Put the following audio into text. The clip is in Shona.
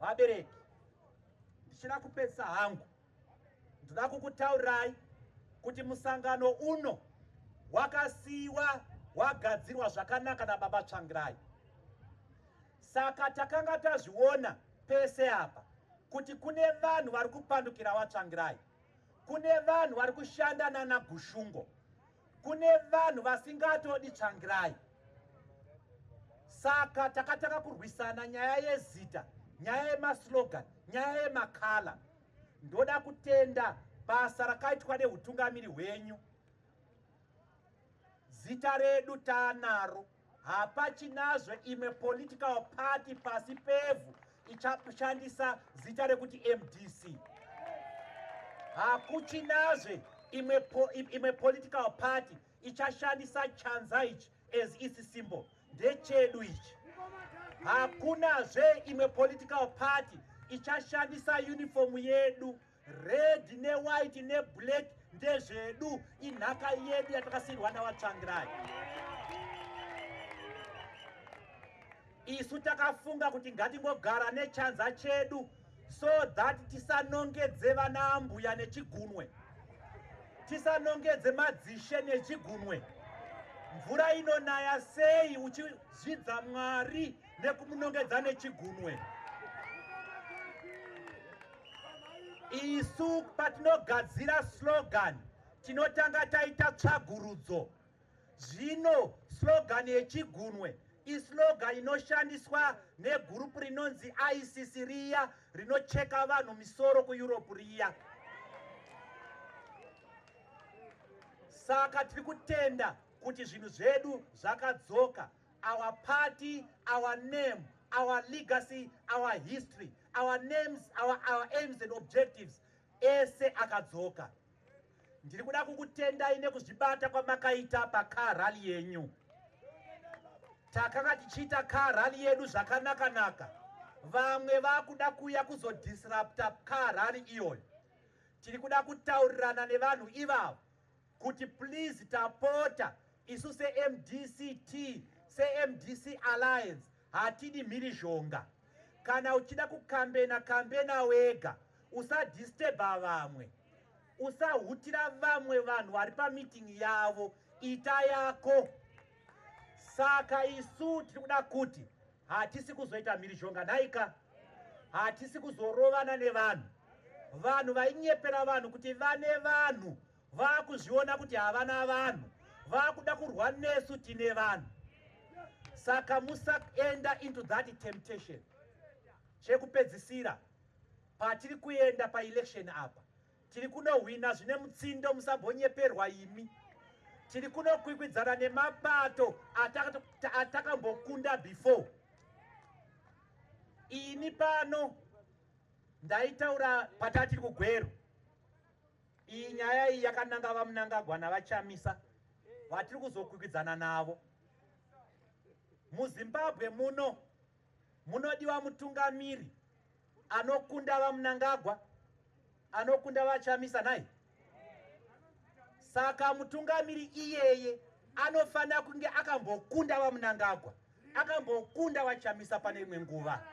Vabereki, ndichida kupedzisa hangu, ndoda kukutaurirai kuti musangano uno wakasiyiwa wagadzirwa zvakanaka nababa Tsvangirai. Saka takanga tazviona pese apa kuti kune vanhu vari kupandukira vaTsvangirai, kune vanhu vari kushanda nana Gushungo, kune vanhu vasingatodi Tsvangirai. Saka takatanga kurwisana nyaya yezita, nyaya yemaslogan, nyaya yemakala. Ndoda kutenda basa rakaitwa neutungamiri hwenyu. Zita redu taanaro, hapachinazve imwe political party pasi pevhu ichashandisa zita rekuti MDC. Hakuchinazve imwe political party ichashandisa chanza ichi as its symbol. Ndechedu ichi. Hakunazve imwe political party ichashandisa uniform yedu, red newhite neblack, ndezvedu, inhaka yedu yatakasiyirwa navaTsvangirai. Isu takafunga kuti ngatingogara nechanza chedu so that tisanongedze vana ambuya nechigunwe, tisanongedze madzishe nechigunwe. Mvura inonaya sei uchizvidza Mwari nekumunongedza nechigunwe? Isu patinogadzira slogan tinotanga taita tsvagurudzo. Zvino slogan yechigunwe islogan inoshandiswa negurupu rinonzi ISIS riya rinocheka vanhu misoro kuEurope riya. Saka tiri kutenda kuti zvinhu zvedu zvakadzoka. Our party, our name, our legacy, our history, our names, our aims and objectives ese akadzoka. Ndiri kuda kukutendai nekuzvibata kwamakaita pacar rally yenyu. Takanga tichiita car rally yedu zvakanaka-naka, vamwe vakuda kuuya kuzodisrupta car rally iyoyo. Tiri kuda kutaurirana nevanhu ivavo kuti please, tapota, isu seMDCT, seMDC Alliance, hatidi mhirizhonga. Kana uchida kukambena, kambena wega, usadisturba vamwe, usahutira vamwe vanhu vari pameeting yavo, ita yako. Saka isu tiri kuda kuti hatisi kuzoita mhirizhonga nhaika, hatisi kuzorovana nevanhu. Vanhu vainyepera vanhu kuti vane vanhu vaakuzviona kuti havana vanhu, vaakuda kurwa nesu tine vanhu. Saka musaenda into that temptation. Chekupedzisira, patiri kuenda paelection apa, tiri kunohwina zvine mutsindo, musambonyeperwa imi. Tiri kunokwikwidzana nemapato atakambokunda before. Ini pano ndaitaura patatiri kuGweru, iyi nyaya iyi yakananga vaMunangagwa navaChamisa vatiri kuzokwikwidzana navo. MuZimbabwe muno munodiwa mutungamiri anokunda vaMunangagwa, anokunda vaChamisa nai. Saka mutungamiri iyeye anofanira kunge akambokunda vaMunangagwa, akambokunda vaChamisa pane imwe nguva.